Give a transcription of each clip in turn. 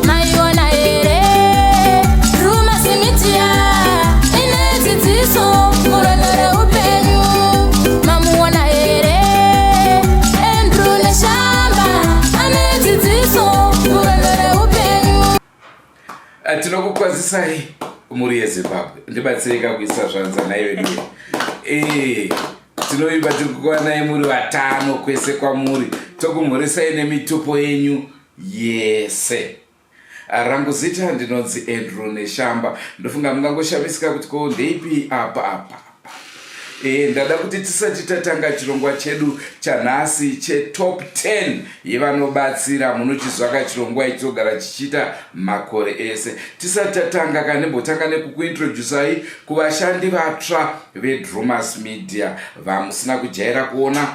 Maiona here Drewmas Media ine dzidziso murwendo reupenyu. Mamuona here Andrew Neshamba ane dzidziso murwendo reupenyu. Tinokukwazisai mhuri yeZimbabwe, ndibatsirei kuisa zvanza nhai vedu. Tinovimba tiri kukuwanai muri vatano kwese kwamuri, tokumhoresai nemitupo yenyu yese. Rangu zita ndinonzi Andrew Neshamba. Ndofunga mungangoshamisika kuti ko ndeipi apa apa. Ndada kuti tisati tatanga chirongwa chedu chanhasi chetop 10 yevanobatsira, munochizvaka chirongwa ichi togara chichiita makore ese. Tisati tatanga kandimbotanga nekukuintroducai kuvashandi vatsva veDrewmas Media vamusina kujaira kuona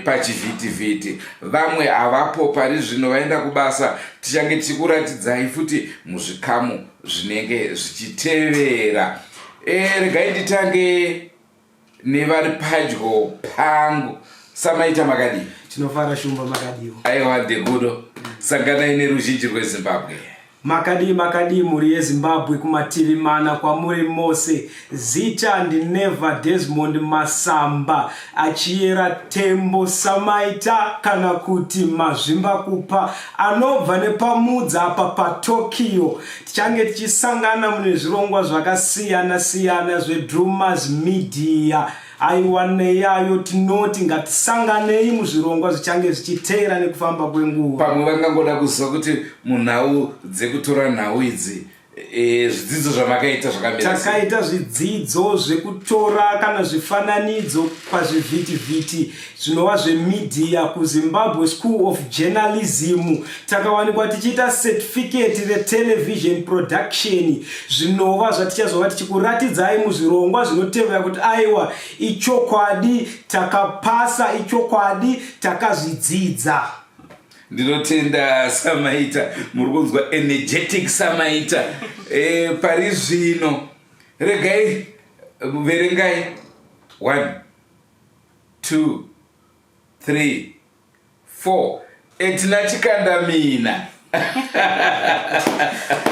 pachivhitivhiti. Vamwe havapo pari zvino, vaenda kubasa. Tichange tichikuratidzai futi muzvikamu zvinenge zvichitevera. Regai nditange nevari padyo pangu. Samaita, makadii? Tinofara Shumba, makadiwo? Aiwa, ndekudo. Sanganai neruzhinji rweZimbabwe. Makadii, makadii mhuri yeZimbabwe kumativi mana kwamuri mose. Zita ndiNever Desmond Masamba, achiyera Tembo Samaita kana kuti Mazvimbakupa, anobva nepamudza apa paTokyo. Tichange tichisangana mune zvirongwa zvakasiyana siyana zveDrewmas Media. Aiwa, neyayo tinoti ngatisanganei muzvirongwa zvichange zvichiteera nekufamba kwenguva. Pamwe vangangoda kuziva kuti munhau dzekutora nhau idzi, zvidzidzo zvamakaita zvakamira sei? Takaita zvidzidzo zvekutora kana zvifananidzo pazvivhitivhiti zvinova zvemedia kuZimbabwe School of Journalism. Takawanikwa tichiita certificate retelevision production, zvinova zvatichazova tichikuratidzai muzvirongwa zvinotevera kuti aiwa, ichokwadi takapasa, ichokwadi takazvidzidza. Ndinotenda Samaita, muri kunzwa energetic Samaita. Pari zvino regai verengai 1 2 3 4. Tina Chikandamina.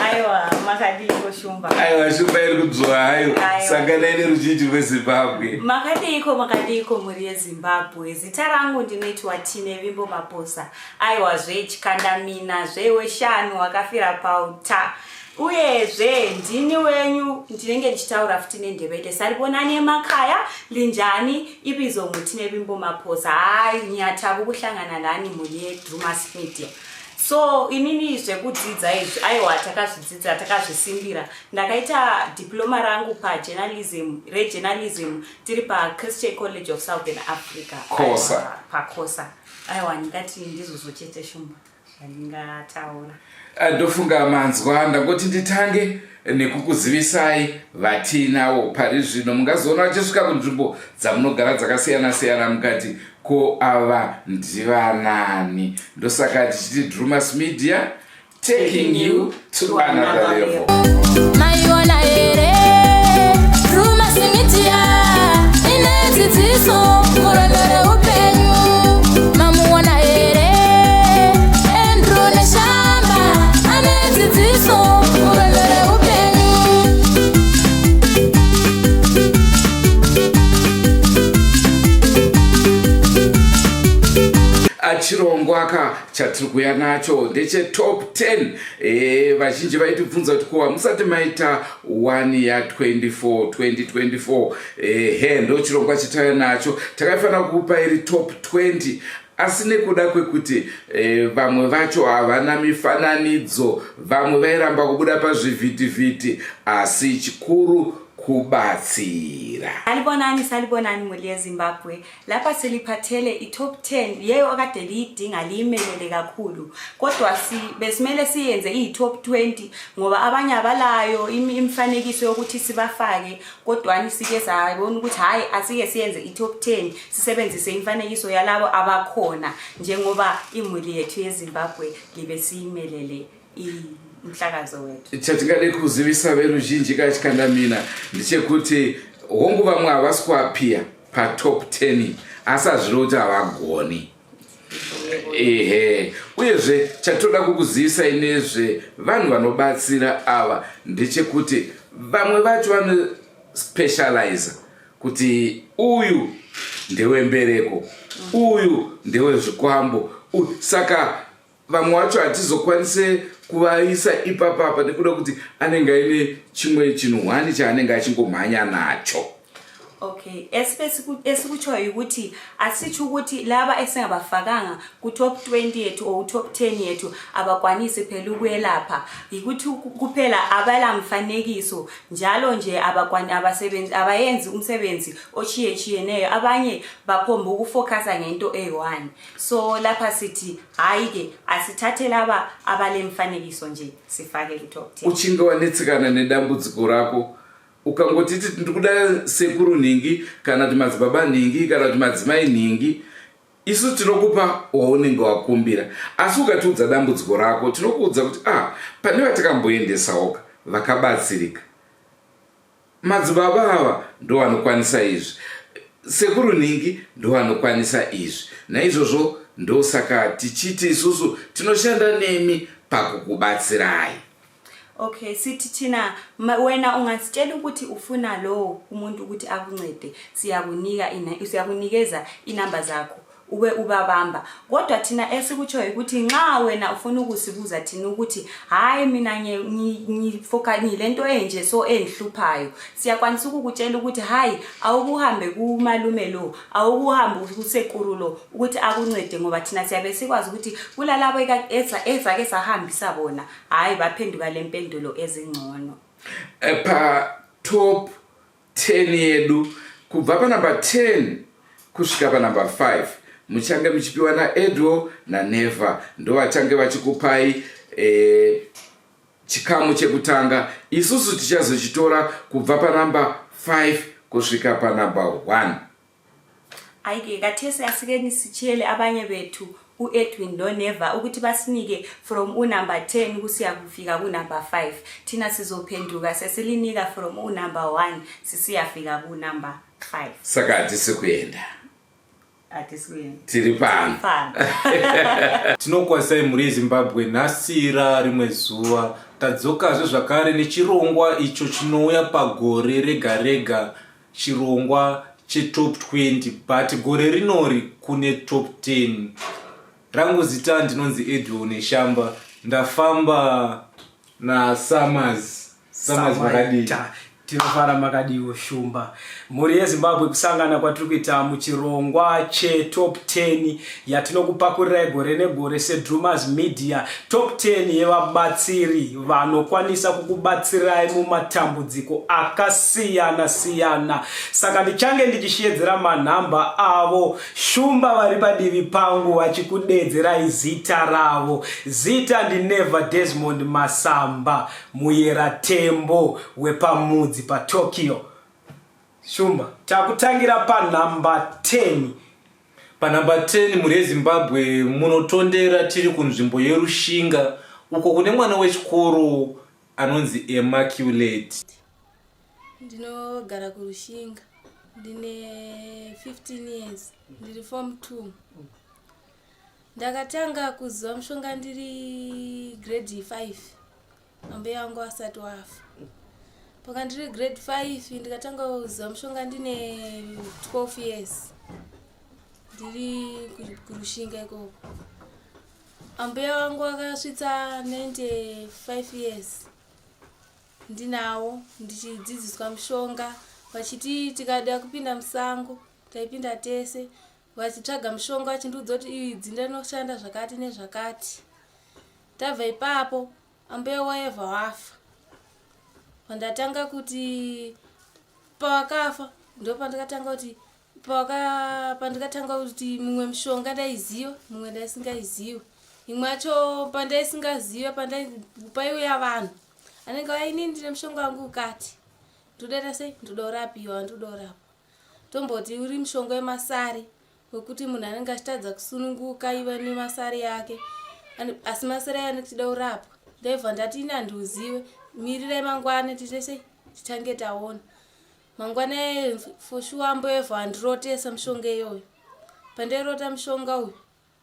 Aiwa, makadiiko Shumba? Aiwa Shumba, iri kudzwa hayo. Sanganai neruzhinji rweZimbabwe. Makadiiko, makadiiko mhuri yeZimbabwe? Zita rangu ndinoitwa Tine Vimbo Maposa. Aiwa zve, Chikandamina zveweshanu wakafira pauta. Uyezve ndini wenyu ndinenge ndichitaura futi neNdebele. Salibonani emakhaya, linjani? Ibizo nguTine Vimbo Maposa. Hayi, ngiyathaba ukuhlangana lani mhuri yeDrewmas Media. So inini zvekudzidza izvi, aiwa, takazvidzidza, takazvisimbira. Ndakaita diploma rangu pajournalism, rejournalism, tiri paChristian College of Southern Africa. Kosa. Pakosa. Aiwa, ndingati ndizvozvo chete Shumba zvandingataura. Ndofunga manzwa, ndangoti nditange nekukuzivisai vatiinawo pari zvino. Mungazoona vachisvika kunzvimbo dzamunogara dzakasiyana siyana mukati ko ava ndivanani. Ndosaka tichiti Drewmas Media, taking you to another level. Maiona here Drewmas Media ine dzidziso murwendo reupenyu. Mamuona here Andrew Neshamba ane dzidziso murwendo reupenyu. Chirongwa ka chatiri kuya nacho ndechetop 10. Vazhinji vaitibvunza kuti ko hamusati maita 1 ya24 2024? He, ndo chirongwa chatauya nacho. Takaifanira kukupa iri top 20, asi nekuda kwekuti vamwe vacho havana mifananidzo, vamwe vairamba kubuda pazvivhitivhiti, asi chikuru kubatsira. Salibonani, salibonani mhuri yeZimbabwe. Lapha siliphathele i-top 10 leyo akade liyidinga liyimelele kakhulu. Kodwa si besimele siyenze iyi-top 20 ngoba abanye abalayo imifanekiso yokuthi sibafake kodwani sike sabona ukuthi hhayi asike siyenze i-top 10 sisebenzise imifanekiso yalabo abakhona njengoba imuli yethu yeZimbabwe libe siyimelele umhlakazo wethu. Chatingade kuzivisa veruzhinji kachikandamina ndechekuti hongu vamwe havasi kuapiya patop 10 asi hazvirevi kuti havagoni. Ehe, uyezve chatoda kukuzivisai nezve vanhu vanobatsira ava ndechekuti vamwe vacho vanospecializa kuti uyu ndewembereko, uyu ndewezvikwambo, saka vamwe vacho hatizokwanise kuvaisa ipapapa nekuda kuti anenge aine chimwe chinhu hwani chaanenge achingomhanya nacho. Okay, esikutshoyo ukuthi asitsho ukuthi laba esingabafakanga ku-top 20 yethu or top 10 yethu abakwanisi phela ukwelapha, yikuthi kuphela abalamfanekiso njalo nje abakwani abasebenzi abayenzi umsebenzi otshiyetshiyeneyo, abanye baphomba ukufocusa ngento eyi-one. So lapha sithi hhayi-ke asithathe laba abalemfanekiso nje sifake ku-top 10. Uchinge wanetsekana nedambudziko rako ukangotiti ndikuda sekuru nhingi kana kuti madzibaba nhingi kana kuti madzimai nhingi, isu tinokupa waunenge wakumbira. Asi ukatiudza dambudziko rako tinokuudza kuti ah, pane vatakamboendesawoka vakabatsirika, madzibaba ava ndo vanokwanisa izvi, sekuru nhingi ndo vanokwanisa izvi. Naizvozvo ndosaka tichiti isusu tinoshanda nemi pakukubatsirai. Okay, sithi thina wena ungasitshela ukuthi ufuna lowo umuntu ukuthi akuncede, siyakunika siyakunikeza inamba zakho ube ubabamba. Kodwa thina esikutshoyo ukuthi nxa wena ufuna ukusibuza thina ukuthi hhayi mina ngilento enje so engihluphayo, siyakwanisa ukukutshela ukuthi hhayi awukuhambe kumalume lo, awukuhambe kusekuru lo ukuthi akuncede, ngoba thina siyabe sikwazi ukuthi kulalabo esake sahambisa bona, hhayi baphenduka le mpendulo ezingcono. Pa top 10 yedu kubva panamba 10 kusvika panamba 5 muchange muchipiwa naEdwo naNeva, ndo vachange vachikupai chikamu chekutanga. Isusu tichazochitora kubva panamba 5 kusvika panamba 1. Ayike kathesi asikeni sitshele abanye bethu u-Edwin loNeva ukuthi basinike from unumber 10 kusiya kufika kunumber 5. Thina sizophenduka sesilinika from unumber 1 sisiyafika kunumber 5. Saka hatisi kuenda. Hatisi. Tiri pano. Pano. Tinokwazisai mhuri yeZimbabwe. Nhasira rimwe zuva tadzokazve zvakare nechirongwa icho chinouya pagore rega rega, chirongwa chetop 20, but gore rinori kune top 10. Rangu zita ndinonzi Edwin Neshamba, ndafamba naSummers. Summers, makadii? Samaita. Tinofara, makadiwo Shumba? Mhuri yeZimbabwe, kusangana kwatiri kuita muchirongwa chetop 10 yatinokupakurirai gore negore seDrumas Media, top 10 yevabatsiri vanokwanisa kukubatsirai mumatambudziko akasiyana siyana. Saka ndichange ndichishedzera manhamba avo, Shumba vari padivi pangu vachikudedzerai zita ravo. Zita ndiNever Desmond Masamba, muyera tembo wepamudzi paTokyo. Shumba, takutangira panhamba 10. Panhamba 10, mhuri yeZimbabwe, munotondera tiri kunzvimbo yeRushinga uko kune mwana wechikoro anonzi Emmaculate. Ndinogara kuRushinga, ndine 15 years, ndiri form 2. Ndakatanga kuziva mushonga ndiri grade 5, ambuya vangu vasati wafa. Paka ndiri grade 5 ndikatanga kuziva mushonga ndine 12 years, ndiri kuRushinga ikoko. Ambuya vangu vakasvitsa 95 years ndinawo, ndichidzidziswa mushonga, vachiti tikada kupinda musango taipinda tese vachitsvaga mushonga, vachindiudza kuti iyi dzinde rinoshanda zvakati nezvakati. Tabva ipapo ambuya waevha wafa, ndatanga kuti Pavakafa ndopandakatanga kuti pandakatanga kuti mimwe mishonga ndaiziva, mimwe ndaisingaiziva. Imwe yacho pandaisingaziva paiuya vanhu anenge vaini ndine mushonga wangu ukati ndodaita sei, ndoda kurapiwa, ndoda kurapwa. Tomboti uri mushonga wemasari wekuti munhu anenge achitadza kusununguka iva nemasari yake, asi masari ayo anenge achida kurapwa. Ndaibva ndati ini handiuzive, mirirai mangwana tiite sei, titange taona. Mangwana for sure amboevha andirotesa mishonga iyoyo. Pandairota mushonga uyu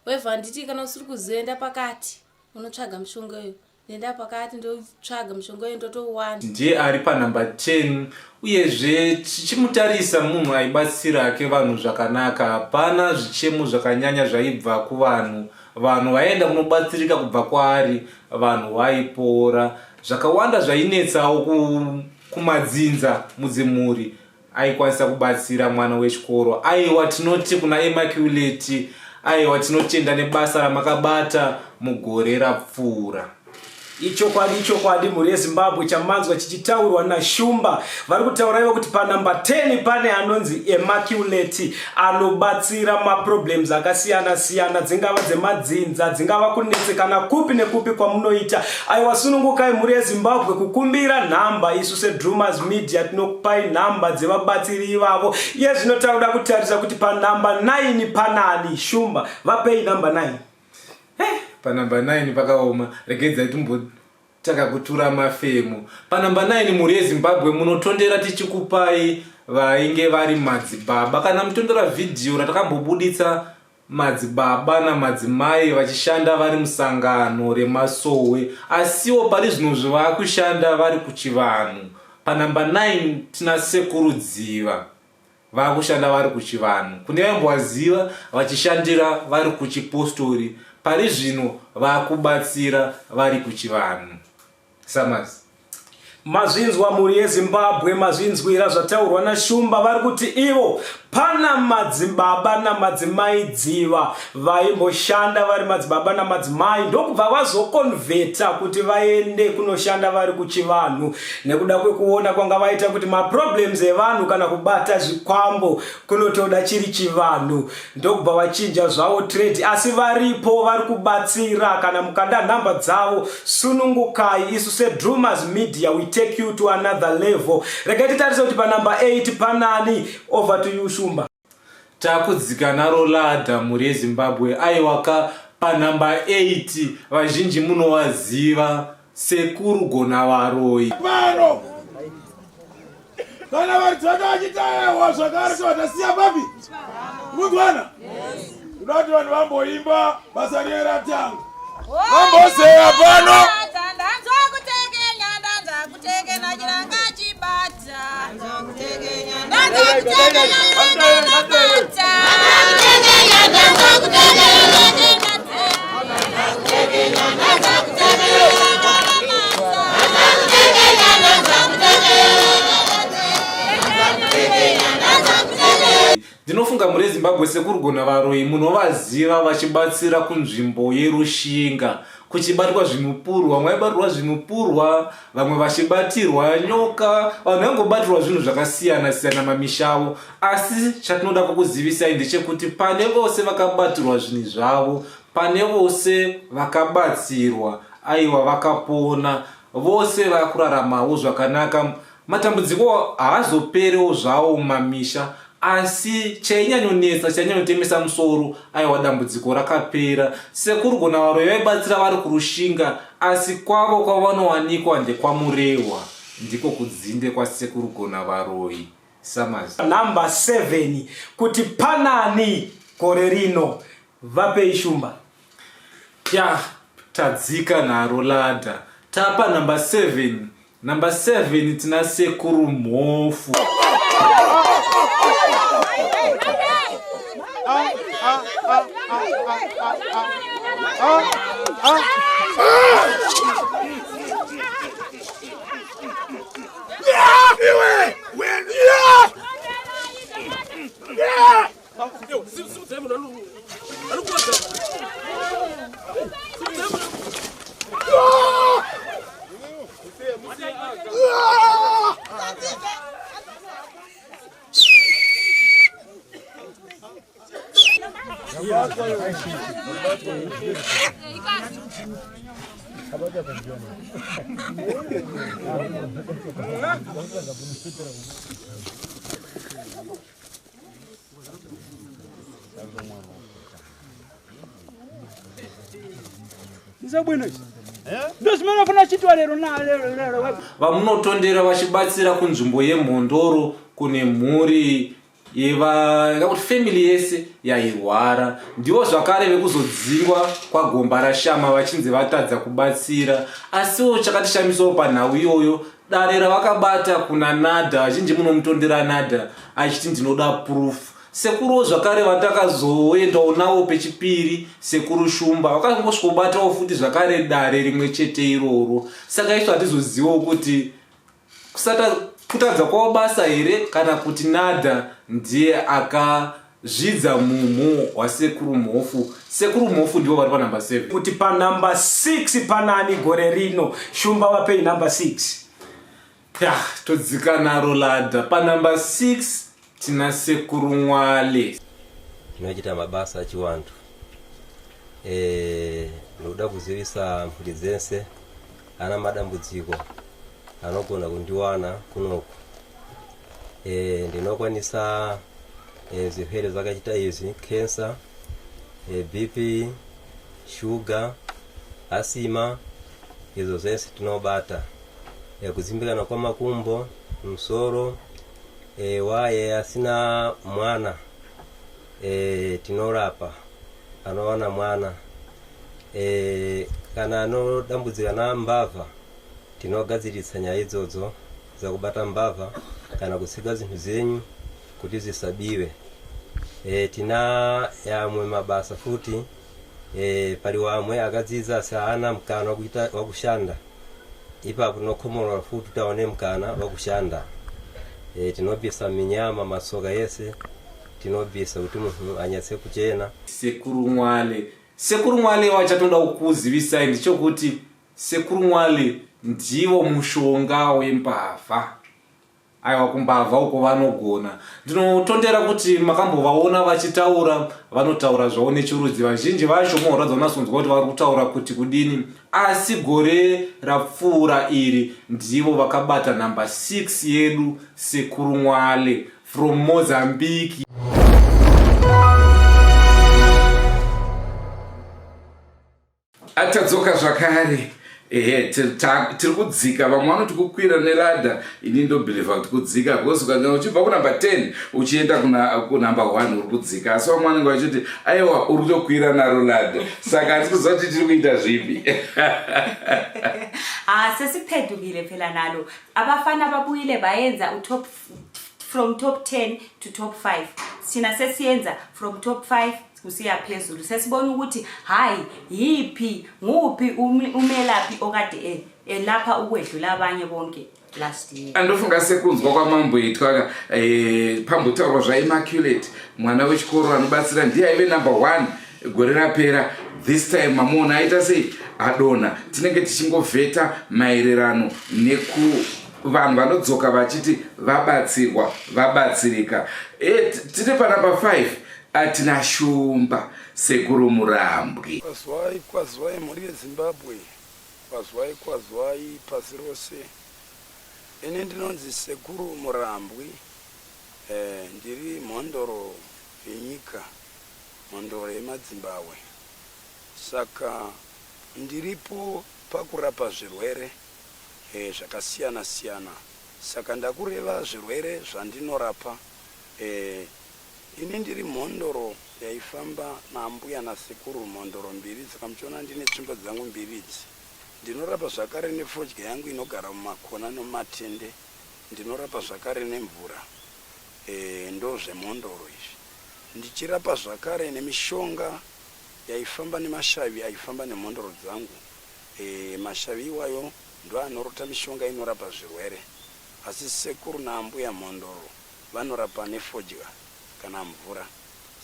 waibva anditi kana usiri kuzoenda pakati unotsvaga mishonga iyoyo. Ndenda pakati ndotsvaga mishonga iyoyo ndotowana. Ndiye ari panumber 10 uyezve tichimutarisa munhu aibatsira hake vanhu zvakanaka. Hapana zvichemo zvakanyanya zvaibva kuvanhu. Vanhu vaienda kunobatsirika kubva kwaari, vanhu vaipora. Zvakawanda zvainetsawo kumadzinza mudzimhuri aikwanisa kubatsira mwana wechikoro. Aiwa tinoti kuna Immaculate, aiwa tinotenda nebasa ramakabata mugore rapfuura. Ichokwadi, ichokwadi mhuri yeZimbabwe, chamanzwa chichitaurwa naShumba. Vari kutaura ivo kuti panumber 10 pane anonzi Immaculate anobatsira maproblems akasiyana siyana, dzingava dzemadzinza, dzingava kunetsekana kupi nekupi kwamunoita. Aiwa sunungukai mhuri yeZimbabwe kukumbira nhamba. Isu seDrewmas Media tinokupai nhamba dzevabatsiri ivavo. Iye zvino takuda kutarisa kuti panumber 9 panani. Shumba, vapei number 9. Panumber 9 pakaoma, regedzai timbotanga kutura mafemo. Panumber 9 mhuri yeZimbabwe munotondera tichikupai vainge vari madzibaba. Kana mutondera vhidhiyo ratakambobuditsa madzibaba namadzimai vachishanda vari musangano remasowe, asiwo pari zvino zvakushanda vari kuchivanhu. Panumber 9 tina Sekuru Dziva vakushanda vari kuchivanhu. Kune vaimbovaziva vachishandira vari kuchipostori, pari zvino vakubatsira vari kuchivanhu. Summers. Mazvinzwa mhuri yeZimbabwe, mazvinzwira zvataurwa naShumba. Vari kuti ivo pana madzibaba namadzimai Dziva vaimboshanda vari madzibaba namadzimai, ndokubva vazokonvheta kuti vaende kunoshanda vari kuchivanhu nekuda kwekuona kwanga vaita kuti maproblems evanhu kana kubata zvikwambo kunotoda chiri chivanhu, ndokubva vachinja zvavo trade, asi varipo vari kubatsira. Kana mukada nhamba dzavo sunungukai. Isu seDrewmas Media we take you to another level. Regai titarise kuti panumber 8 panani. Over to you Shumba. Takudzika naro ladha mhuri yeZimbabwe. Aiwa ka, panumber 8 vazhinji munovaziva, Sekuru Gonavaroyi. Pano kana varidzi vacho vachitaewa zvakare so vatasiya papi kunzwana kuda kuti vanhu vamboimba basa riye ratanga vambozeya pano. Ndinofunga mhuri yeZimbabwe Sekuru Gonavaroyi munovaziva vachibatsira kunzvimbo yeRushinga kuchibatwa zvinupurwa, vamwe vaibatirwa zvinupurwa, vamwe vachibatirwa nyoka, vanhu vaingobatirwa zvinhu zvakasiyana siyana mamisha avo. Asi chatinoda kukuzivisai ndechekuti pane vose vakabatirwa zvinhu zvavo, pane vose vakabatsirwa, aiwa vakapona, vose vakuraramawo zvakanaka. Matambudziko haazoperewo zvawo mumamisha, asi chainyanyonetsa, chainyanyotemesa musoro, aiwa dambudziko rakapera. Sekuru Gonavaroyi vaibatsira vari kuRushinga, asi kwavo kwavanowanikwa ndekwaMurehwa, ndiko kudzinde kwaSekuru Gonavaroyi. Summers. Number 7 kuti panani gore rino, vapei Shumba. Ya, tadzika naro ladha, tapa number 7. Number 7 tina Sekuru Mhofu. Vamunotondera vachibatsira kunzvimbo yemhondoro kune mhuri yeva kuti family yese yairwara ndivo zvakare vekuzodzingwa kwagomba rashama vachinzi vatadza kubatsira asiwo chakatishamisawo panhau iyoyo dare ravakabata kuna nada vazhinji munomutondera nada achiti ndinoda proof Sekuruwo zvakare vatakazoendawo navo pechipiri, Sekuru Shumba, vakangosvikobatawo futi zvakare dare rimwe chete iroro. Saka isu hatizozivawo kuti kusata kutadza kwavo basa here kana kuti Nada ndiye akazvidza mumhu waSekuru Mhofu. Sekuru Mhofu ndivo vari panumber 7. Kuti panumber 6 panani gore rino? Shumba vapei number 6. Yah, todzika naro ladha panumber 6 tina sekuru Mwale. Tinochita mabasa achiwantu. Eh, ndoda kuzivisa mhuri dzese ana madambudziko anogona kundiwana kunoku. Eh, ndinokwanisa eh, zvirwere zvakachita izvi cancer, eh, BP, shuga, asima izvo zvese tinobata. E, kudzimbikana kwamakumbo, musoro, e, waye asina mwana e, tinorapa anowana mwana e, kana anodambudzika nambavha tinogadziritsa nyaya idzodzo dzakubata mbavha kana kutsiga zvinhu dzenyu kuti zvisabiwe e, tina yamwe mabasa futi e, pali wamwe akadzidza asi haana mukana wakushanda ipapo tinokomorora futi kuti aone mukana wakushanda e, tinobvisa minyama matsoka yese tinobvisa kuti munhu anyatse kuchena Sekuru Mwale. Sekuru Mwale wachatoda kukuzivisai ndichokuti Sekuru Mwale ndivo mushonga wembavha. Aiwa kumbavha uko vanogona. Ndinotondera kuti makambovaona vachitaura, vanotaura zvavo nechirudzi. Vazhinji vacho munoratidza unasonzwa kuti vari kutaura kuti kudini. Asi gore rapfuura iri ndivo vakabata number 6 yedu Sekuru Mwale from Mozambique. Atadzoka zvakare ehe tiri kudzika vamwe vanoti kukwira neladha ini ndobhilivha kuti kudzika because ukanga uchibva kunumber 10 uchienda kunumber 1 uri kudzika asi vamwe vanenge vachiti aiwa uri kutokwira naro ladha saka handisi kuziva kuti tiri kuita zvipi ah, sesiphendukile phela nalo abafana babuyile bayenza utop from top 10 to top 5 thina sesiyenza from top 5 kusiya phezulu sesibona ukuthi hayi yiphi nguphi umelaphi okade e, elapha ukwedlula abanye bonke last year andofunga sekunzwa kwamamboitwa ka eh, pambotaurwa zvaimmaculate mwana wechikoro anobatsira ndiye aive number one gore rapera this time mamuona aita sei adonha tinenge tichingovheta maererano neku vanhu vanodzoka vachiti vabatsirwa vabatsirika e, tiri panumber 5 Atina Shumba, Sekuru Murambwi. Kwazwai kwazwai mhuri yeZimbabwe, kwazwai kwazwai pasi rose. Ini ndinonzi Sekuru Murambwi, eh, ndiri mhondoro yenyika, mhondoro yemadzimbahwe. Saka ndiripo pakurapa zvirwere eh, zvakasiyana siyana. Saka ndakureva zvirwere zvandinorapa eh, Ini ndiri mhondoro yaifamba naambuya nasekuru mhondoro mbiri saka muchiona ndine tsvimbo dzangu mbiri idzi. Ndinorapa zvakare nefodya yangu inogara mumakona nemumatende. Ndinorapa zvakare nemvura eh, ndozvemhondoro izvi. Ndichirapa zvakare nemishonga yaifamba nemashavi aifamba nemhondoro dzangu eh, mashavi iwayo ndoanorota mishonga inorapa zvirwere. Asi sekuru naambuya mhondoro vanorapa nefodya kana mvura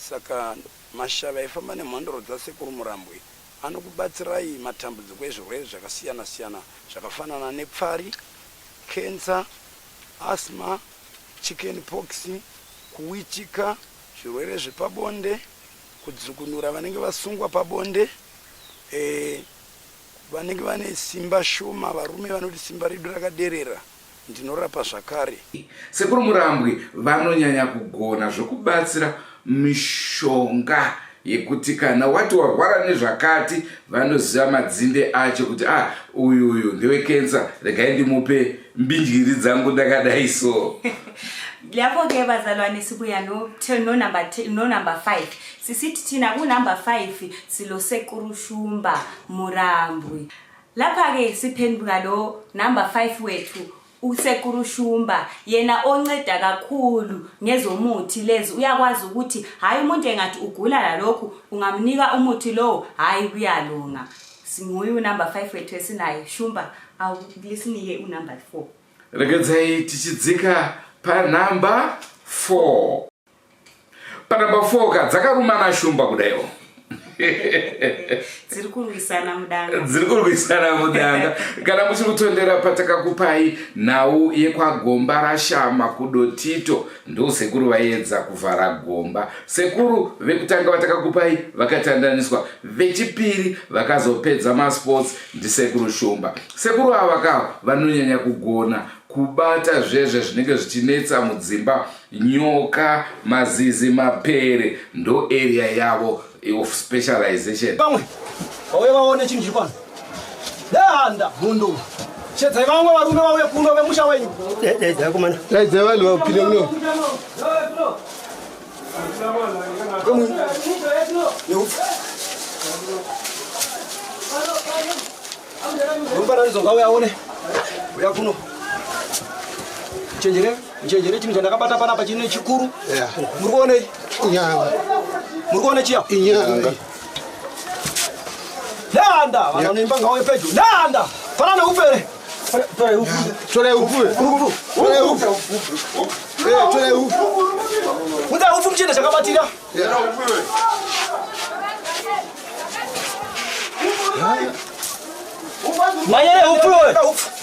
saka mashavi aifamba nemhondoro dzasekuru Murambwi anokubatsirai matambudziko ezvirwere zvakasiyana siyana zvakafanana nepfari, cancer, asthma, chicken pox, kuwitika, zvirwere zvepabonde, kudzukunura vanenge vasungwa pabonde, eh, Vanenge vane simba shoma, varume vanoti simba redu rakaderera, ndinorapa zvakare. Sekuru Murambwi vanonyanya kugona zvekubatsira mishonga yekuti kana wati warwara nezvakati vanoziva madzinde acho kuti ah uyu uyu ndewekensa regai ndimupe mbinjiri dzangu ndakadai so. Lapho-ke bazalwane sibuya no-number no no 5 sisithi thina ku-number 5 siloSekurushumba Murambwi. Lapha-ke siphenduka lo number 5 wethu uSekurushumba yena onceda kakhulu ngezomuthi lezi uyakwazi ukuthi hhayi umuntu engathi ugula lalokhu ungamnika umuthi lowo hhayi kuyalunga. Singuye unumber 5 wethu esinaye Shumba awulisinike unumber 4. Regedzai tichidzika panumber 4. Panumber 4 ka dzakarumana shumba kudaiwo. Dziri kurwisana mudanga. Dziri kurwisana mudanga. Kana muchiri kutondera patakakupai nhau yekwagomba rashama kudotito ndo sekuru vaiedza kuvhara gomba. Sekuru vekutanga vatakakupai vakatandaniswa, vechipiri vakazopedza masports ndisekuru Shumba. Sekuru ava ka vanonyanya kugona kubata zvezve zvinenge zvichinetsa mudzimba nyoka mazizi mapere ndo area yavo of specialization. Vamwe vauye vaone chinhu chiri pano. Dehanda mhundu. Shedzai vamwe varume vauye kuno vemusha wenyu. Daidzai vakomana. Daidzai vanhu vapinde kuno. Mufananidzo ngauye aone. Uya kuno. Chenjere, chenjere chinhu chandakabata panapa chine chikuru. Muri kuona ichi? Inyanga. Muri kuona chiya? Inyanga. Nehanda, vanhu vanoimba ngauye pedyo. Nehanda, fanana upere. Torai upfu. Torai upfu. Torai upfu. Eh, torai upfu. Unzai upfu muchienda chakabatira. Manyere upfu wewe.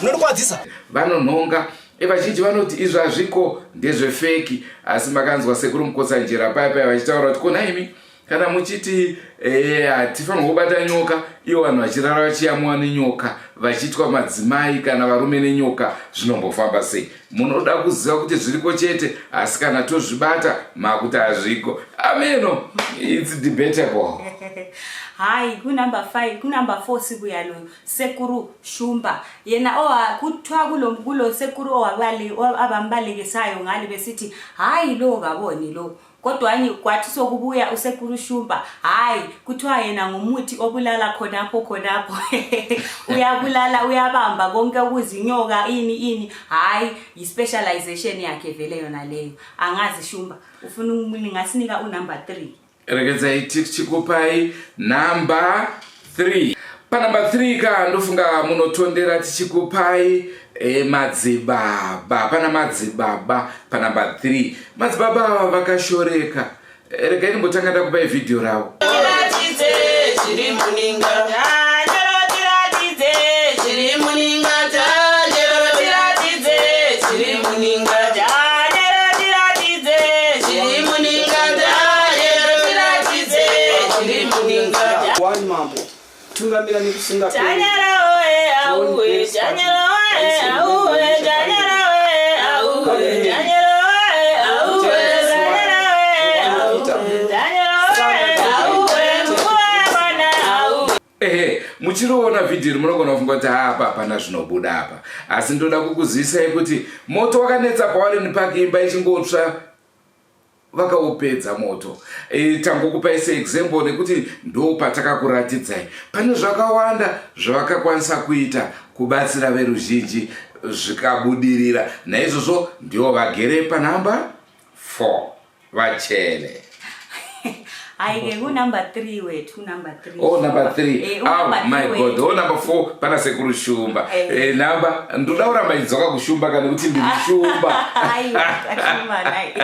Unondikwadzisa. Vanonhonga vazhinji vanoti izvi hazviko ndezvefeki asi makanzwa sekuru Mukotsanjera paya paya vachitaura kuti kona imi kana muchiti eh, hatifanirwa kubata nyoka ivo vanhu vachirara vachiyamwa nenyoka vachiitwa madzimai kana varume nenyoka zvinombofamba sei munoda kuziva kuti zviriko chete asi kana tozvibata makuti hazviko ameno its debatable. Hayi kunumber 5 kunumber 4 sibuya lo sekuru Shumba yena owa kuthiwa kulo kulo sekuru owabali abambalekisayo ngale besithi hayi lo kaboni lo Kodwani kwathi sokubuya usekuru Shumba hayi kuthiwa yena ngumuthi obulala khonapho khonapho uyabulala uyabamba konke okuzinyoka ini ini hayi yi-specialization yakhe vele yona leyo angazi Shumba ufuna ngasinika unumber 3 Regedzai tichikupai number 3. Panumber 3 ka ndofunga munotondera tichikupai e, madzibaba. Pana madzibaba panumber 3. Madzibaba ava vakashoreka. Eh, regai ndimbotanga ndakupai vhidhiyo ravo. Tiratidze chiri muninga. Tanyoro tiratidze chiri muninga. Tanyoro tiratidze chiri muninga. Tanyoro tiratidze chiri muninga. Tanyoro tiratidze chiri muninga. One mambo. Tungamira nekusingaperi. Tanyara oe auwe. Tanyara oe auwe. Tanyara oe auwe. Tanyara oe auwe. Tanyara oe auwe. Tanyara oe auwe. Mvua mwana auwe. Ehe, muchiriona vhidhiyo iri munogona kufunga kuti apa hapana zvinobuda apa, asi ndoda kukuzivisai kuti moto wakanetsa paWarren Park imba ichingotsva vakaupedza moto. E, tangokupai seexample nekuti ndo patakakuratidzai pane zvakawanda zvavakakwanisa kuita kubatsira veruzhinji zvikabudirira. Naizvozvo ndivo vagere panhamba 4 vachele. Hayi ke kunumber 3 wethu number 3. Oh number 3. Eh, Oh unumber my three god. wethu. Oh number 4 pana sekuru Shumba. Eh. Eh number ndoda kuramba ndidzoka kuShumba kana kuti ndiri Shumba. Hayi Shumba nayi.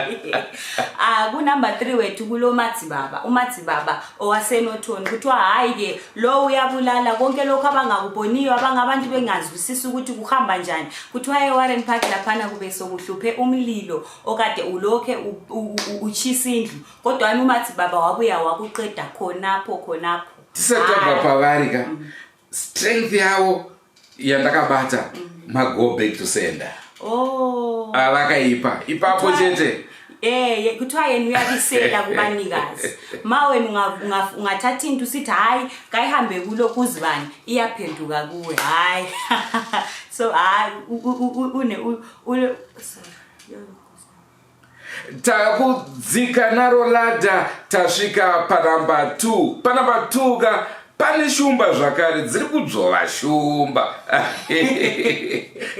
Ah kunumber 3 wethu kulo madzibaba, umadzibaba owaseNorton kuthiwa hayi ke lo uyabulala konke lokho abangakuboniyo abangabantu bengazwisisi ukuthi kuhamba njani. Kuthiwa eWarren Park laphana kube sokuhluphe umlilo okade ulokhe uchisa indlu kodwa wami umathi baba wabuya wakuqeda khonapho khonapho. Tisati tabva pavari ka. Strength yavo yandakabata mago back to sender. Oh. Avakaipa ipapo chete. Eh kuthiwa yena uyabisela kubanikazi. Ma wena ungathatha into usithi hayi kayihambe kulo kuzibani iyaphenduka kuwe hayi. So hayi une sorry. Takudzika naro ladha tasvika panamba 2. Panamba 2 ka pane shumba zvakare dziri kudzvova shumba.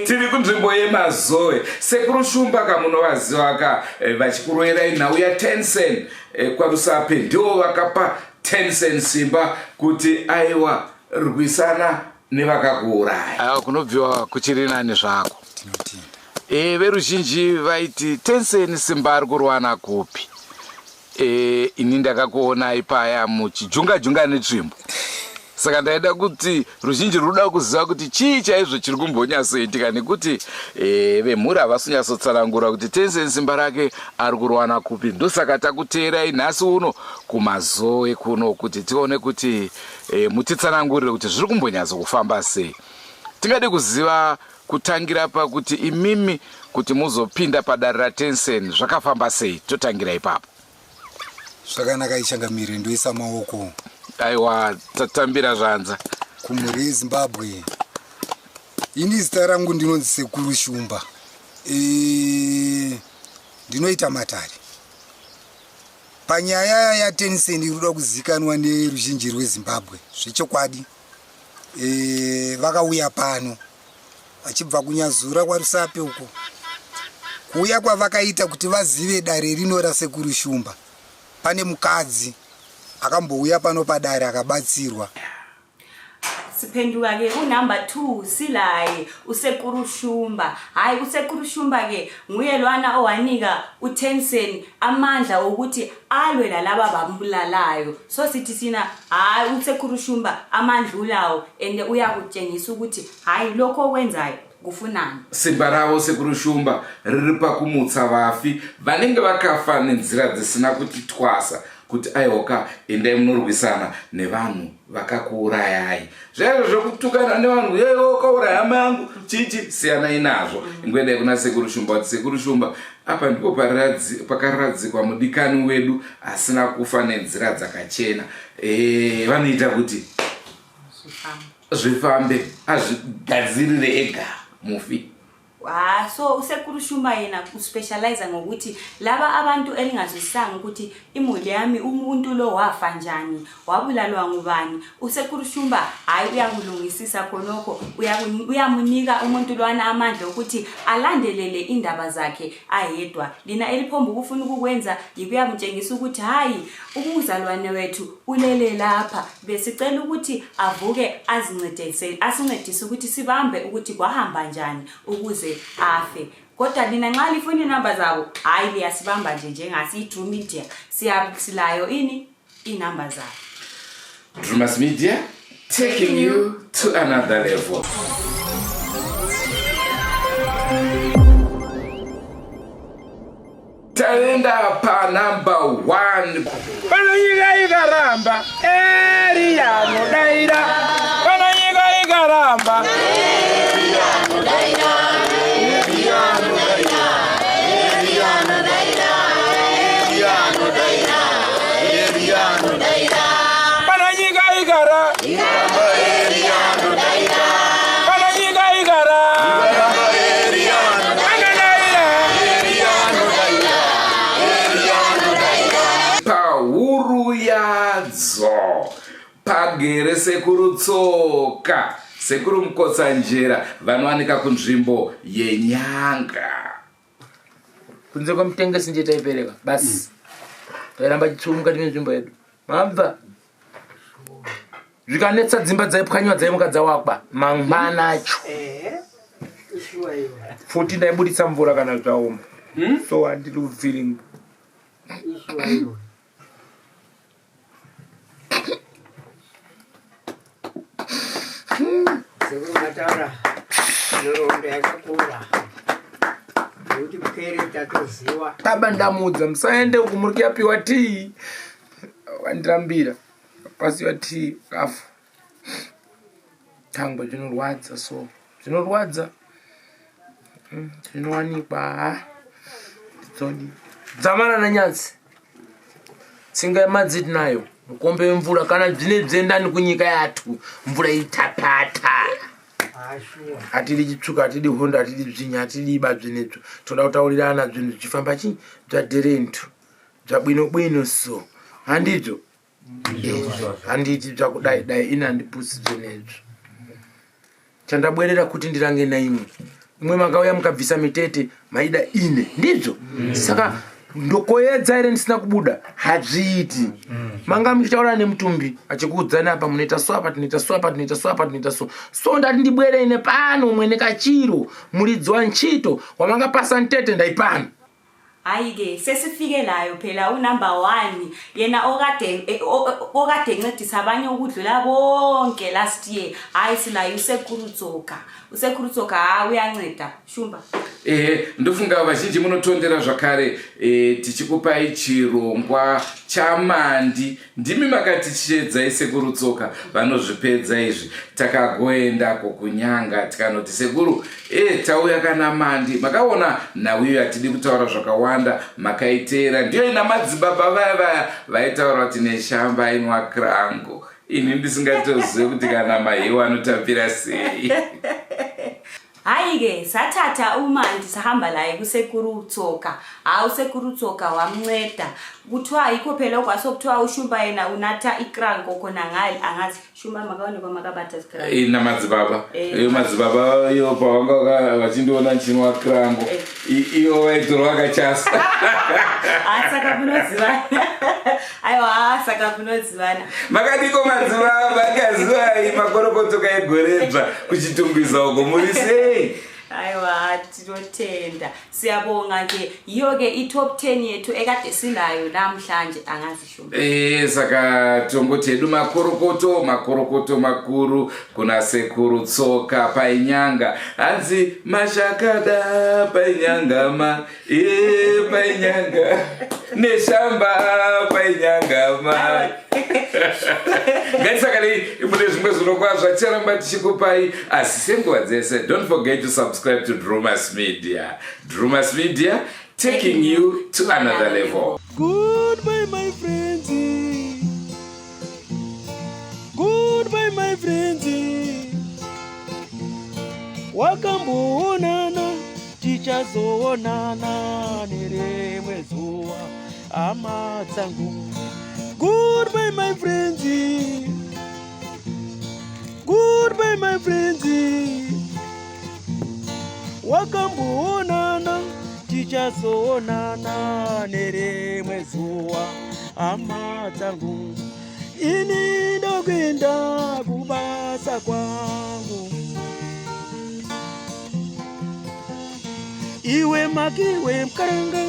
Tiri kunzvimbo yeMazoe. Sekuru Shumba ka munovaziva ka eh, vachikuroyerai nhau yaTensen eh, kwaRusape ndivo vakapa Tensen simba kuti aiwa rwisana nevakakuuraya. Aiwa kunobviwa kuchiri nani zvako. E, veruzhinji vaiti Tensen simba ari kurwana kupi? E, ini ndakakuonai paya muchijunga junga netsvimbo. Saka ndaida kuti ruzhinji ruda kuziva kuti chii chaizvo chiri kumbonyatsoitika nekuti e, vemhuri havasi kunyatsotsanangura kuti Tensen simba rake ari kurwana kupi. Ndosaka takuteerai nhasi uno kuMazoe kuno kuti tione kuti e, mutitsanangurire kuti zviri kumbonyatso kufamba sei. Tingade kuziva kutangira pakuti imimi kuti muzopinda padare raTensen zvakafamba sei, totangira ipapo. Zvakanaka ichangamire, ndoisa maoko. Aiwa, tatambira zvanza. Kumhuri yeZimbabwe, ini zita rangu ndinonzi Sekuru Shumba. E, ndinoita matare. Panyaya yaTensen iri kuda kuzikanwa neruzhinji rweZimbabwe zvechokwadi, e, vakauya pano vachibva kuNyazura kwaRusape uko. Kuuya kwavakaita kuti vazive dare rino raSekuru Shumba, pane mukadzi akambouya pano padare akabatsirwa. Siphenduka ke unumber 2 silaye uSekuru Shumba. Hayi uSekuru Shumba ke nguye lwana owanika uTensen amandla okuthi alwe lalaba bambulalayo. So sithi sina hayi uSekuru Shumba amandla ulawo and uyakutshengisa ukuthi hayi lokho okwenzayo kufunani. Simba ravo Sekuru Shumba riri pakumutsa vafi vanenge vakafa nenzira dzisina kuti twasa kuti aihoka endai munorwisana nevanhu vakakuurayai. Zvaizvo zvekutukana nevanhu yewe wakauraya hama yangu chichi siyanai nazvo. Ingoendai kuna Sekuru Shumba kuti Sekuru Shumba apa ndipo pakaradzikwa mudikani wedu asina kufa nenzira dzakachena. E, vanoita kuti zvifambe azvigadzirire ega mufi. Ah, so uSekuru Shumba yena uspecialize ngokuthi laba abantu elingazwisisanga ukuthi imuli yami umuntu lo wafa njani wabulalwa ngubani, uSekuru Shumba hayi uyakulungisisa khonokho, uyamunika umuntu lwana amandla okuthi alandelele indaba zakhe ayedwa. Lina eliphomba ukufuna ukukwenza yikuyamtshengisa ukuthi hayi umuzalwane wethu ulele lapha, besicela ukuthi avuke azincedise, asincedise ukuthi sibambe ukuthi kwahamba njani ukuze afe. Kodwa lina nxa lifuna inamba zabo hayi liyasibamba nje njengasi i-True Media silayo ini inamba zabo. Drumas Media taking you to another level. Taenda pa number 1. Pano nyika ikaramba, Eriya anodaira. Pano nyika ikaramba, Eriya anodaira. Eriya anodaira. Eriya anodaira. Eriya anodaira. Eriya anodaira. Pano nyika ikara. Ikaramba Eriya anodaira. Pano nyika ikara. Ikaramba Eriya anodaira. Eriya anodaira. Eriya anodaira. Pahuru yadzo pagere Sekuru Tsoka, Sekuru Mukotsanjera vanowanika kunzvimbo yeNyanga. Kunze kwemutengesi ndiye taipereka basi, tairamba chitsuru mukati menzvimbo yedu. Mabva zvikanetsa dzimba dzaipwanyiwa dzaimuka dzawakwa mangwana acho. Futi ndaibuditsa mvura kana zvaoma, so handidi kuvhiringa. Sekuru mataura nhoroondo yakakura nekuti pwere tatoziwa. Baba ndamuudza musaende uku muri kuyapiwa tii, wandirambira pasiwa tii kafu. Tangwe zvinorwadza so zvinorwadza zvinowanikwa ha dzodi dzamana nanyatsi tsinga yemadzi tinayo mukombe wemvura kana zvine bzendani kunyika yatu mvura itapata hatidi chitsvuka hatidi hondo hatidi dzvinya hatidi iba zvinezvo toda kutaurirana zvinhu zvichifamba chi bzvadherentu bzvabwino bwino so handizvo handiti zvakudai dai ini handipusi zvinezvo chandabwerera kuti ndirange naimwe imwe makauya mukabvisa mitete maida ine ndizvo mm. Saka ndokoyedza here ndisina kubuda hazviiti mm. Manga muchitaura nemutumbi achikuudzani apa munoita so apa tinoita so apa tinoita so apa tinoita so so ndati ndibwere ine pano mwene kachiro muridzi wanchito wamangapasa ntete ndaipano Hayi-ke sesifike layo phela unumber one yena okade eh, okade encedisa abanye ukudlula bonke last year. Hayi silayo usekuru Tsoka, usekuru Tsoka ha uyanceda Shumba. Ehe, ndofunga vazhinji munotondera zvakare e, tichikupai chirongwa chamandi Ndimi makatichiedzai sekuru Tsoka vanozvipedza izvi. Takagoendako kunyanga tikanoti sekuru e tauya kana mandi makaona nhau iyo hatidi kutaura zvakawanda makaiteera ndiyo ina madzibaba vaya vaya vaitaura kuti neshamba ainwa krango ini ndisingatozive kuti kana mahewa anotapira sei. Hayi-ke sathatha uMandi sahamba laye kusekuru Tsoka. Hawu usekuru Tsoka wamnceda. Kuthiwa yikho phela okwasokuthiwa uShumba yena unatha ikranko khona ngale angazi Shumba makaonekwa makabata ikranko. Eh, namadzibaba. Eh. Iyo madzibaba iyo pavanga vachindiona nchinwa krango. Eh. Iyo vaitorwa kachasa. Ah saka munozivana. Aiwa saka munozivana. Makadiko madzibaba kazivai makorokoto kaegoredzva kuchitungwiza uko muri sei? Aiwa tinotenda siyabonga ke yiyo ke i-top 10 yethu ekade sinayo namhlanje angazi Shumba. Eh, saka tongoti hedu makorokoto makorokoto makuru kuna sekuru Tsoka painyanga hanzi mashakada painyanga ma e painyanga neshamba painyanga ma ngatisakanei mune zvimwe zvirongwa zvacharamba tichikupai asi senguva dzese don't forget to subscribe to Drumas Media. Drumas Media taking you to another level. Goodbye my friends. Goodbye my friends. Wakamboonana tichazoonana nerimwe zuva hama dzangu. Goodbye my friends. Goodbye my friends. Wakamboonana tichazoonana nerimwe zuva hama dzangu. Ini ndokuenda kubasa kwangu. Iwe makiwe mkaranga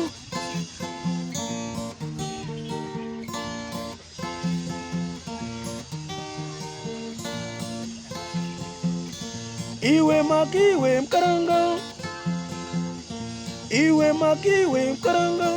Iwe makiwe mkaranga Iwe makiwe mkaranga.